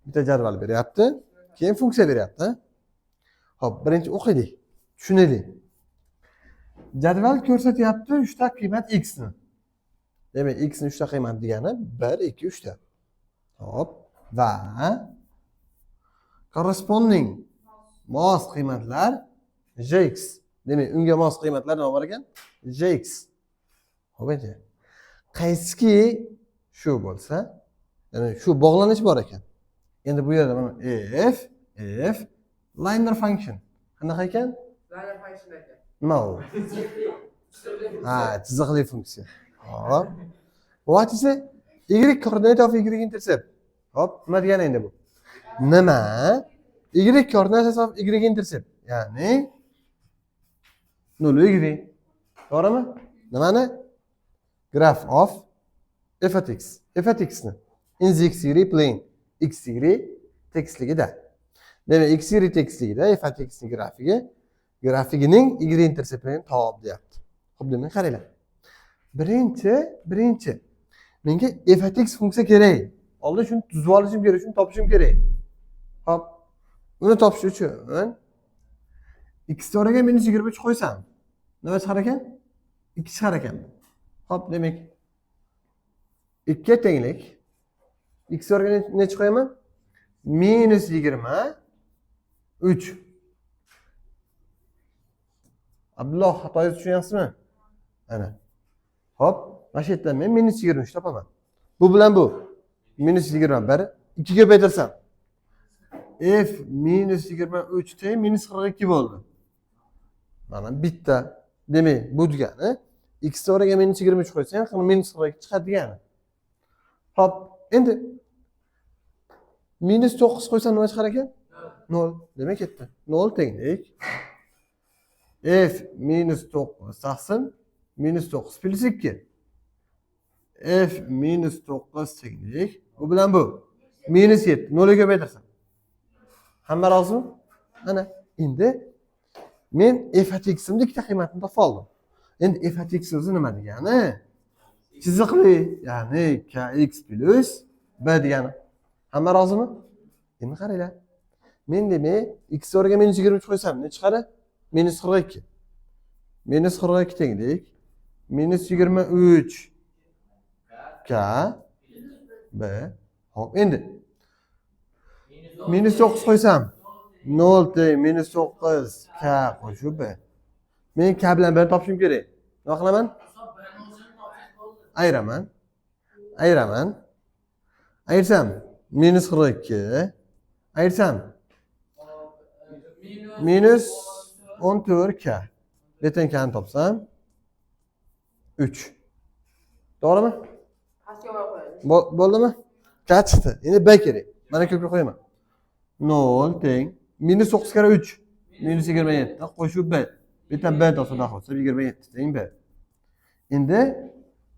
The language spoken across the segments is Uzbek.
Bitta jadval beryapti, keyin funksiya beryapti. Xo'p, birinchi o'qiylik, tushunaylik. Jadval ko'rsatyapti 3 ta qiymat x ni. Demak, x ni 3 ta qiymat degani 1, 2, 3 ta. Xo'p, va corresponding mos qiymatlar gx. Demak, unga mos qiymatlar nima bor ekan? Gx. Xo'p, endi qaysiki shu bo'lsa, ya'ni shu bog'lanish bor ekan. Endi bu yerda mana f linear function. Qanaqa ekan? Linear function ekan. Nima u? Ha, chiziqli funksiya. Xo'p. What is it? Y coordinate of y intercept. Xo'p, nima degani endi bu? Nima? Y coordinate of y intercept. Ya'ni 0 y. To'g'rimi? Nimani? Graph of f at x. F at x ni in the x y plane, x y tekisligida. Demak, x y tekisligida f at x ni grafigining y interceptini top deyapti. Xo'p, demak, qaranglar. Birinchi menga f at x funksiya kerak. Oldin shuni tuzib olishim kerak, shuni topishim kerak. Xo'p, uni topish uchun x o'rniga minus 23 qo'ysam, nima chiqar ekan? 2 chiqar ekan. Xo'p, demak, 2 tenglik x o'rniga necha qo'yaman? Minus 23. Abdulloh, xatoyingizni tushunyapsizmi? Ana. Xo'p, mana shu yerdan men minus 23 topaman. Bu bilan bu minus 21, 2 ga ko'paytirsam f minus 23 teng minus 42 bo'ldi. Mana bitta. Demak, bu degani x o'rniga minus 23 qo'ysang, minus 42 chiqadi degani. Xo'p, endi minus 9 qo'ysam nima chiqar ekan? 0. Demak, ketdi. 0 tenglik f minus 9 taqsim minus 9 plyus 2. F minus 9 tenglik bu bilan bu minus 7, 0 ga ko'paytirsam. Hamma rozimi? Ana, endi men f at x'imni ikkita qiymatini topib oldim. Endi f at x o'zi nima degani? Chiziqli, ya'ni kx plyus b degani. Hamma rozimi? Endi qaranglar. Men demak x o'rniga minus 23 qo'ysam ne chiqadi? Minus 42. Minus 42 tenglik minus 23 k b. Xo'p, endi minus 9 qo'ysam 0 teng minus 9 k qo'shib b. Men k bilan b topishim kerak. Nima qilaman? Ayiraman. Ayiraman. Ayirsam minus 42. Ayirsam minus 14 k. Lekin kni topsam 3. To'g'rimi? Pastga olib qo'yadi. Bo'ldimi? K chiqdi. Endi b kerak. Mana ko'pga qo'yaman. 0 teng minus 9 karra 3 minus 27 qo'shib b. Bitta b topsam, qo'shib 27 teng b. Endi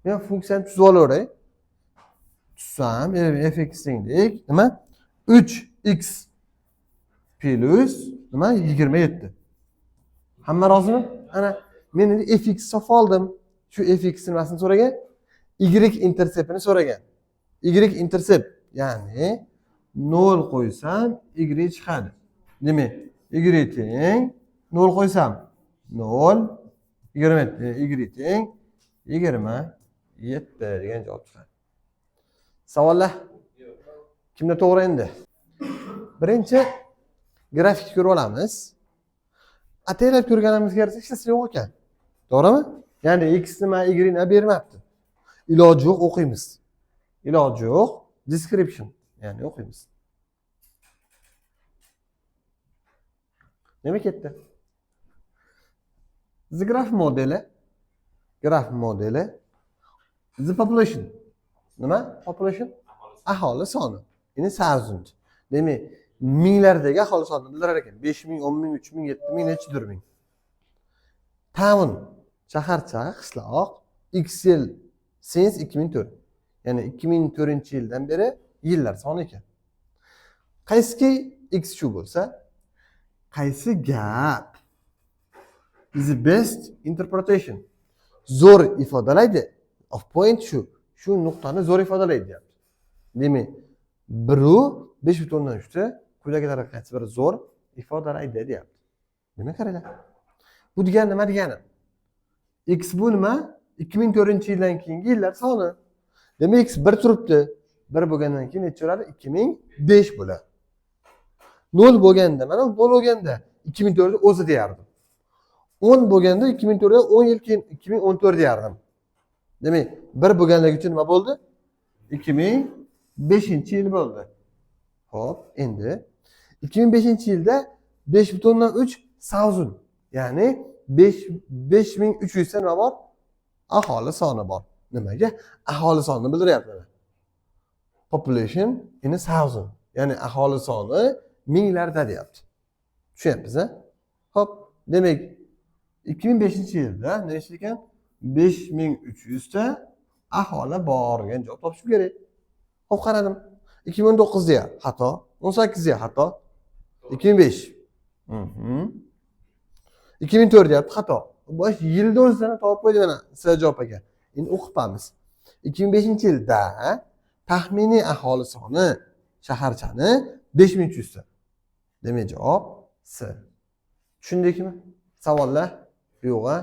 men funksiyani tuzib olaveray. Tuzsam fx tenglik nima? 3x plyus nima? 27. Hamma rozimi? Ana, men endi fx topib oldim. Shu fx nimasini so'ragan? Y interceptini so'ragan. Y intercept, ya'ni 0 qo'ysam y chiqadi. Demak, y teng 0 qo'ysam 0 27, y teng 27 degan javob chiqadi. Savollar? Kimda to'g'ri endi? Birinchi grafikni ko'rib olamiz. Ataylab ko'rganimizga yarasha hech narsa yo'q ekan. To'g'rimi? Ya'ni x nima, y nima bermabdi. Iloji yo'q, o'qiymiz. Iloji yo'q, description, ya'ni o'qiymiz. Nima ketdi? The graph modeli, the population. Nima? Population? Aholi soni. Endi thousand. Demak, minglardagi aholi sonini bildirar ekan. 5 ming, 10 ming, 3 ming, 7 ming, nechidir ming. Town, shaharcha, qishloq, X yil since 2004. Ya'ni 2004-yildan beri yillar soni ekan. Qaysiki X shu bo'lsa, qaysi gap is the best interpretation? Zo'r ifodalaydi. Of point shu. Shu nuqtani zo'r ifodalaydi deyapti. Demak, biru 5,3 ni quyidagilarga qaysi biri zo'r ifodalaydi deyapti. Demak, qaranglar. Bu degani nima degani? X bu nima? 2004-yildan keyingi yillar soni. Demak, x 1 turibdi. 1 bo'lgandan keyin necha bo'ladi? 2005 bo'ladi. 0 bo'lganda, mana 0 bo'lganda 2004 o'zi deyardim. 10 bo'lganda 2004 dan 10 yil keyin 2014 deyardim. Demak, 1 bo'lganligi uchun nima bo'ldi? 2005-yil bo'ldi. Xo'p, endi 2005-yilda 5,3 thousand, ya'ni 5 5300 ta nima bor? Aholi soni bor. Nimaga? Aholi sonini bildiryapti. Population in a thousand. Ya'ni aholi soni minglarda deyapti. Tushunyapmiz, a? Xo'p, demak, 2005-yilda necha ekan? 5300 ta aholi bor degan javob topishim kerak. Xo'p, qaradim. 2019 deya xato, 18 deya xato, 2005. 2004 deyapti, xato. Bosh yilni o'zidan topib qo'ydi mana sizlar javob ekan. Endi o'qib. 2005-yilda taxminiy aholi soni shaharchani 5300 ta. Demak, javob C. Tushundikmi? Savollar yo'q, a?